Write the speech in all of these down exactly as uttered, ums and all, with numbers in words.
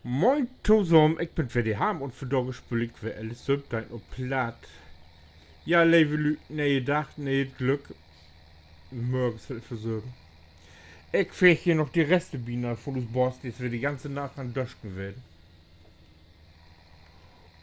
Moin tosamen, ik bün weer de Harm un vandaag speel ik weer L S söventeihn op Platt. Ja, leve Lüüd, ne'e Dag, ne'et Glück. Mörgens weer versöken. Ik veeg hier noch de Reste binanner vun us Boss, de is weer de ganze Nacht an Dösken ween.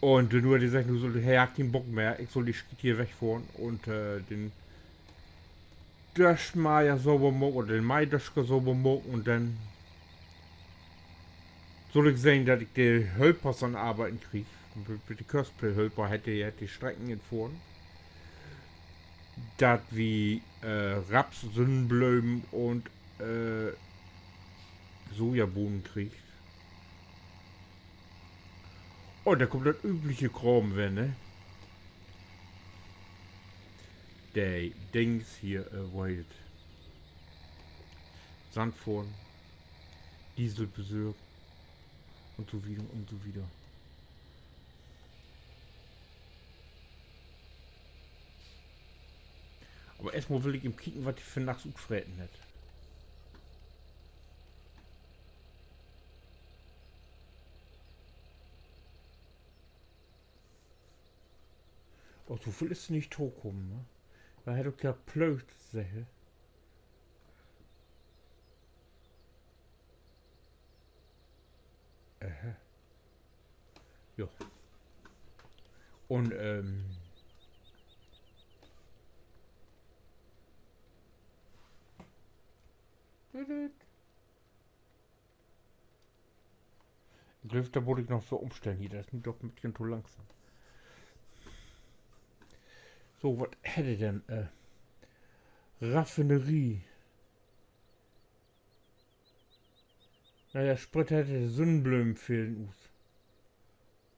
Un nu hett he seggt, nu sull, he harr keen Bock mehr, ik sull de Schiet hier wegfohren un, äh, den Döschmeier sauber maken oder den Meidöscher sauber maken un denn sull ik sehn, dat ik de Hölpers an Arbeiden krieg. Mit, mit de Courseplay-Hölper hett de, hett de Strecken infohren. Dat wi, äh, Raps, Sünnenblömen un, äh, Sojabohnen kriegt. Oh, dor kummt dat übliche Kraam weer, ne? De Dings hier, äh, wo heet dat? Sandfohren, Diesel besörgen un so wieder un so wieder. Aver eerstmal will ik even kieken, wat he vannachts utfreten hett. Oh, so veel is nich tokamen, ne? Dor hett ok ja Plöög seggt. Aha. Jo. Un, ähm, ik glööv, dor mutt ik noch för ümstellen hier. Dat is mi doch en beten to langsam. So, wat hett he denn? Äh, Raffinerie. Na ja, Sprit hett he, Sünnenblömen fehlen us.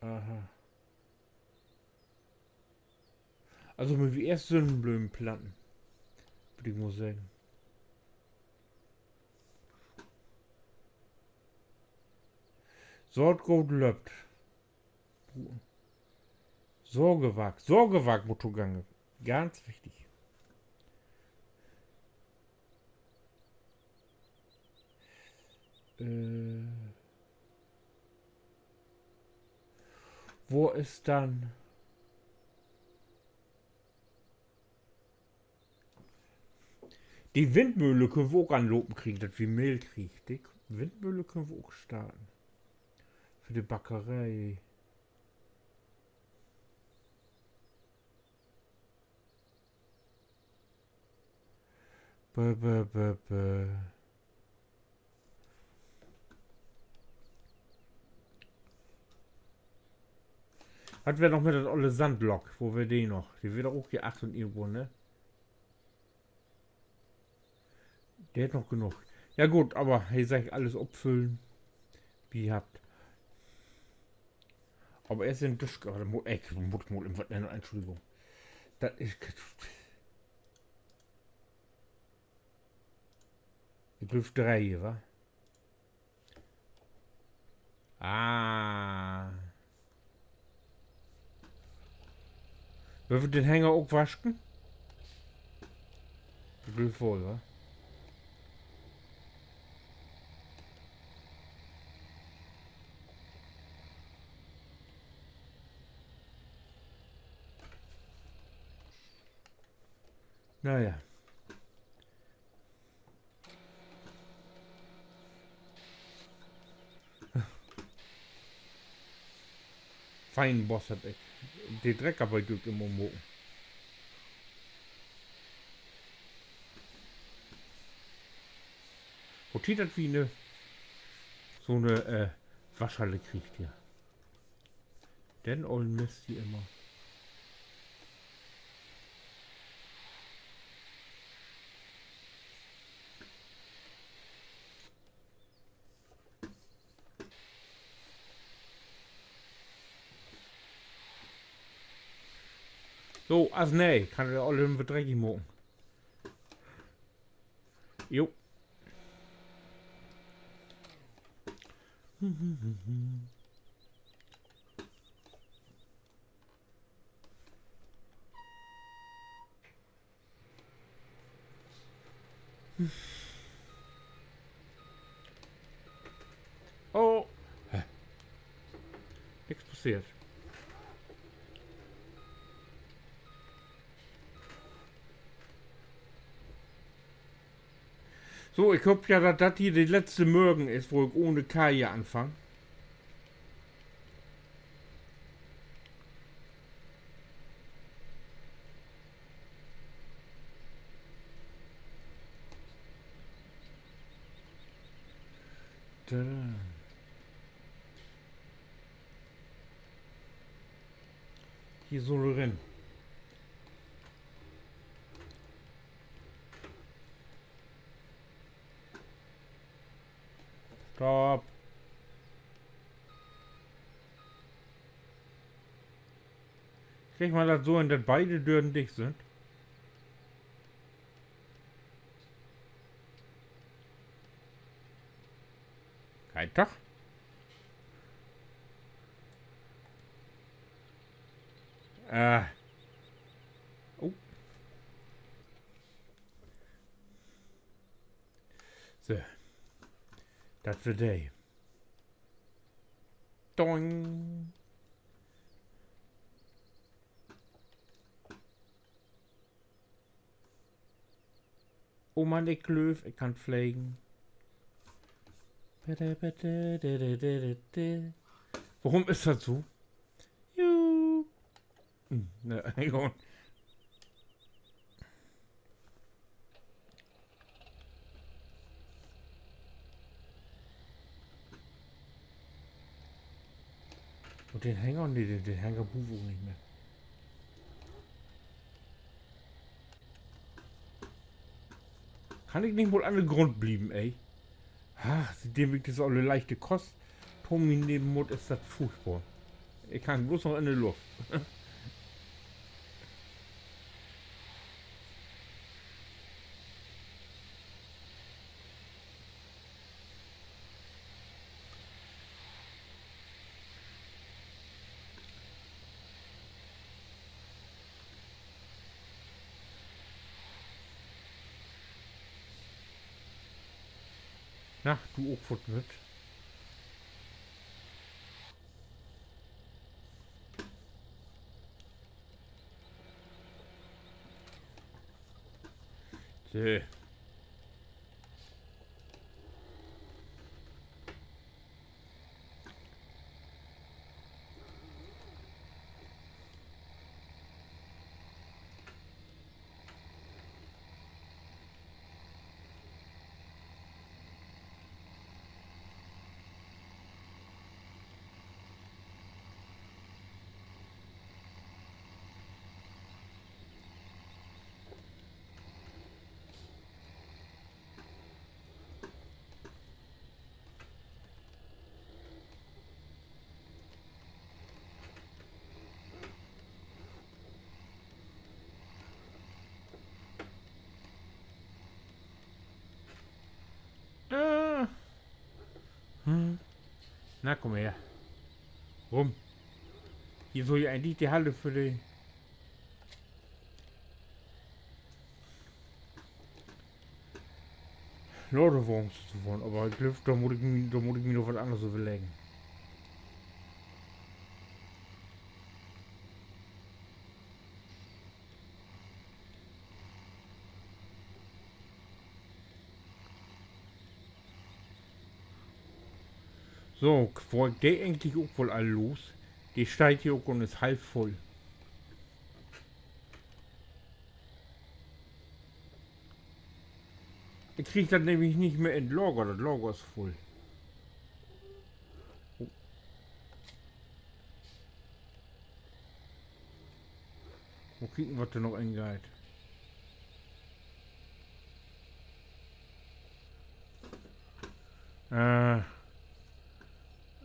Aha. Also mööt wi eerst Sünnenblömen planten, würd ik mal seggen. Saatgoot löppt. Sorgewark. Sorgewark mutt togangen. Ganz wichtig. Äh, wo is denn de Windmöhl? Köönt wi ok anlopen kriegen, dat wi Mehl kriegt. De Windmöhl köönt wi ok starten. För de Backeree. Bäh, bäh, bäh, bäh. Wat weer noch mit dat olle Sandlock? Wo weer de noch? De weer doch ok hier achtern irgendwo, ne? De hett noch genoog. Ja goot, aver he seggt, allens opfüllen, wi hebbt. Aver eerst in Dusch, aver dor mutt ik, mutt ik mal even wat nehmen, Entschuldigung. Dat is, ik glööv dree, wa? Ah. Wüllt wi den Hänger ok wasken? Ik glööv woll, wa? Na ja. Fein Boss hebb ik. De Dreckarbeit do ik immer maken. Hoot Tiet, dat wi 'ne, so 'ne, äh, Waschhalle kriegt hier. Den ollen Mist hier immer. So, as nee, kann de Olle em weer dreckig maken. Jo. Oh. Hä? passeert. So, ik hoop ja, dat dat hier de letzte Morgen is, wo ik ohne Kaja anfang. Tada. Hier sull rin. Stopp. Kriegt man dat so hin, dat beide Dören dicht sünd? Geiht doch. Äh. Oh. So. Dat weer de. Doing. Oh Mann, ik glööv, ik kann flegen. Worüm is dat so? Juhu. Hm, ne, gewoon. Un den Hänger? Nee, den, den Hänger bruuk ik ok nich mehr. Kann ik nich mal an de Grund blieven, ey? Ach, sietdem ik disse olle leichte Kost to mi nehmen mutt, is dat furchtbor. Ik hang blots noch in de Luft. Na, du ok foort mit. So. Äh. Hm. Na, kumm her. Rum. Hier sull ja egentlich de Halle för de Ladewagens to ween, aver ik glööv, dor mutt ik mi, dor mutt ik mi noch wat anners överleggen. So, wöör ik de egentlich ok woll all los? De steiht hier ok un is half vull. Ik krieg dat nämlich nich mehr in't Lager, dat Lager is vull. Mal kieken, wat dor noch ingeiht. Äh.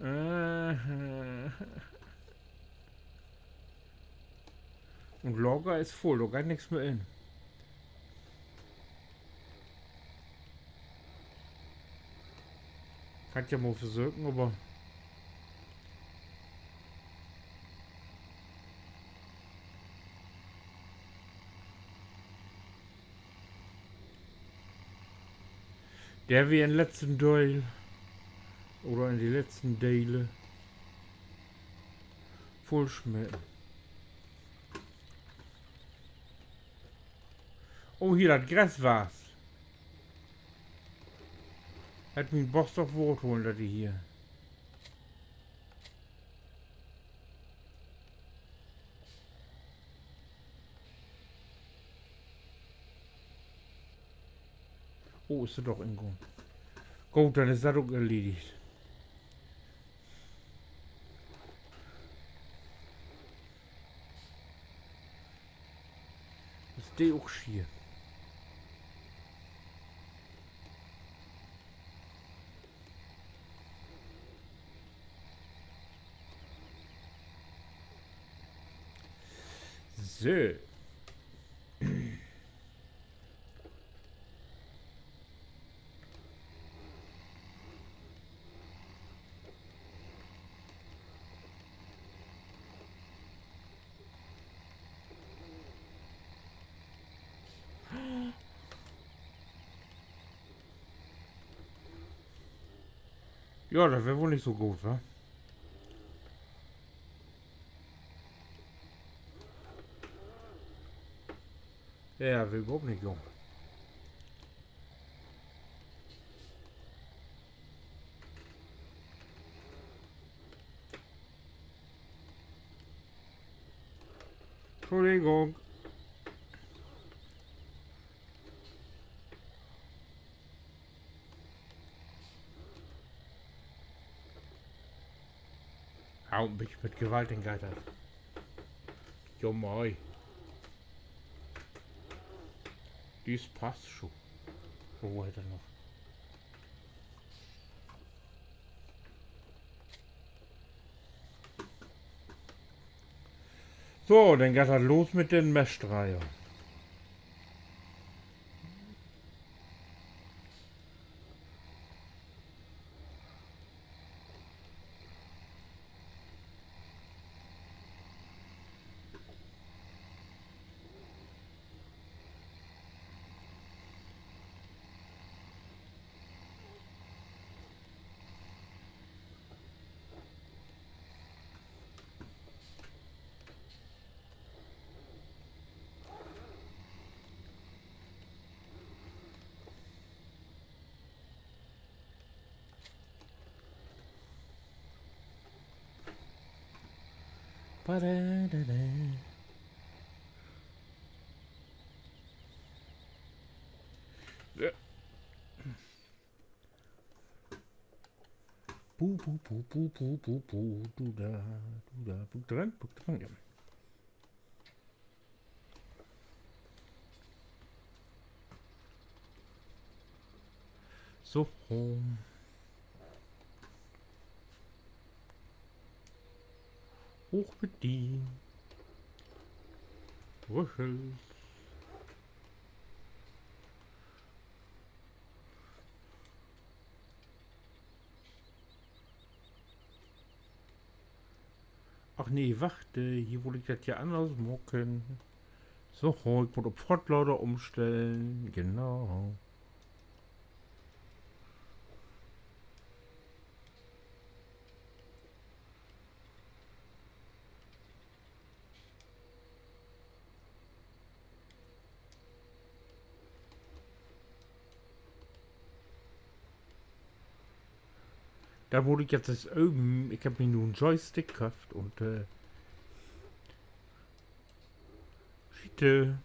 Äh. Un Lager is vull, dor geiht nix mehr in. Kann ik ja mal versöken, aver de weer in'n letzten Deel. Oder in de letzten Dele. Vullsmeten. Oh, hier, dat Gras was. Hett mien Boss doch Woort holen, dat de hier. Oh, is se doch ingahn. Goot, denn is dat ok erledigt. Is de ok schier. So. Ja, dat weer woll nich so goot, wa? Ja, weer överhaupt nich goot. Entschuldigung. Au, en beten mit Gewalt in Geiter. Jo, moi. Dies passt schon. Wo heet dat noch? So, denn geiht dat los mit den Mestdreier. Badada. Ja. Bu, bu, bu, bu, bu, bu, bu, du da, du da, bu dran, bu dran, ja. So. Hooch mit di. Rüchels. Ach nee, wacht, äh, hier wull ik dat ja anners maken. So, ik mutt op Frontlader umstellen, genau. Dor mutt ik jetzt eens öven. Ik heff mi nu en Joystick köfft un, äh, Schiete.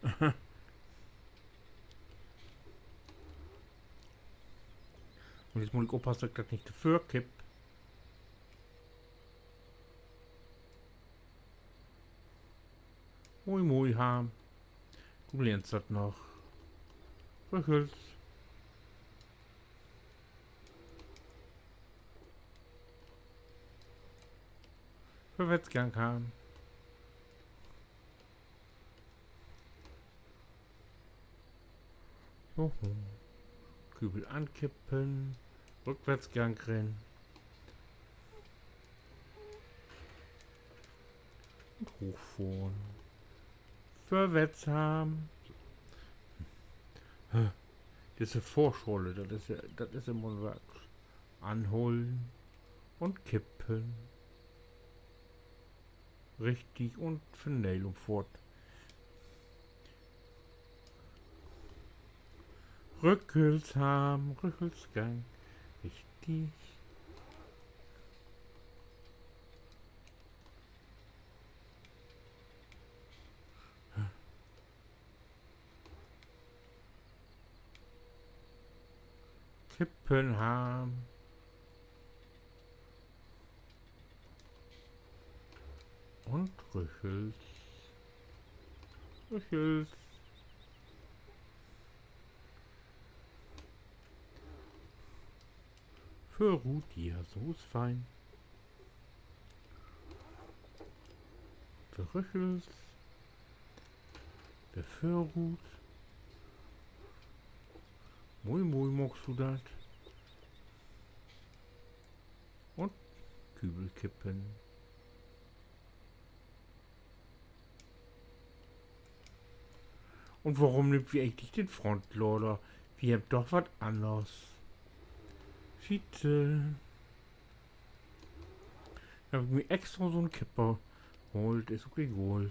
Un nu mutt ik oppassen, dat ik dat nich te vör kipp. Moi, moi, Harm. Du lehrst dat noch. Rüchels. Vörwärtsgang, Harm. So. Kübel ankippen. Rückwärtsgang rin. Un hoochfohren. Vörwärts, Harm. Disse Fohrschale, dat is ja, dat is immer wat. Anholen un kippen. Richtig, un Ferneel un foort. Rückels, Harm, rückels, Gang. Richtig. Kippen, Harm. Un rückels. Rückels. Vörut, ja, so is fein. Vörrückels. Weer vörut. Moi, moi maakst du dat. Un Kübel kippen. Un worüm nehmt wi egentlich den Frontlader? Wi hebbt doch wat anners. Schiete. Dor heff ik mi extra so'n Kipper holt, is ok egal.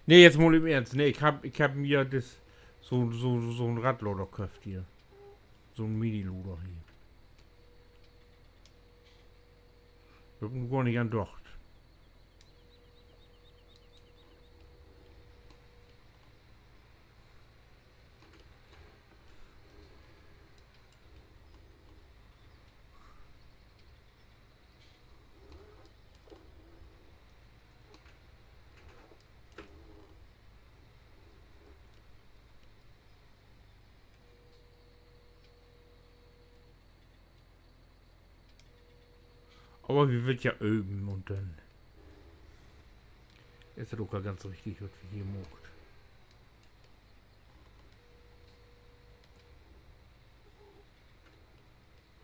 Nee, jetzt mal im Ernst. Nee, ik hebb, ik hebb mi ja dis, so, so, so'n Radlader köfft hier. So'n Minilader hier. Dor heff ik gor nich an docht. Aver wi wüllt ja öven un denn is dat ok al ganz richtig, wat wi hier maakt.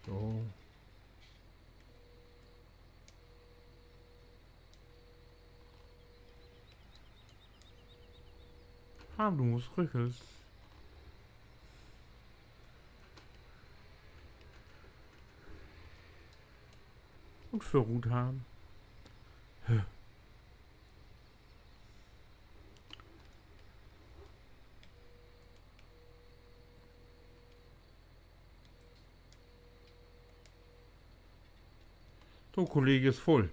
So. Harm, du musst rückels. Un vörut, Harm. So, Kollege is vull.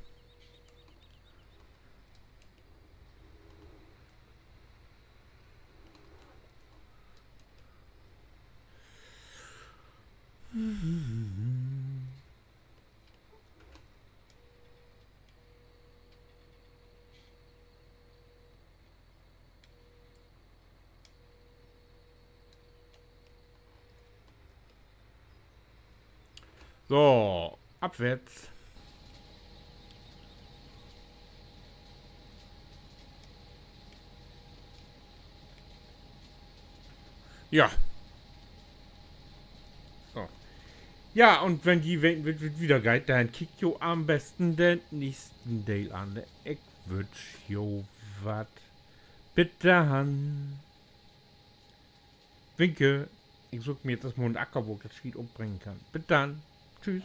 So, afwärts. Ja. So. Ja, un wenn ji weten wüllt, wo dat wieder geiht, denn kiekt jo an'n besten den nächsten Deel an. Ik wünsch jo wat. Bit dann. Winke. Ik söök mi nu eerstmal en Acker, wo ik dat Schiet opbringen kann. Bit dann. Tschüss.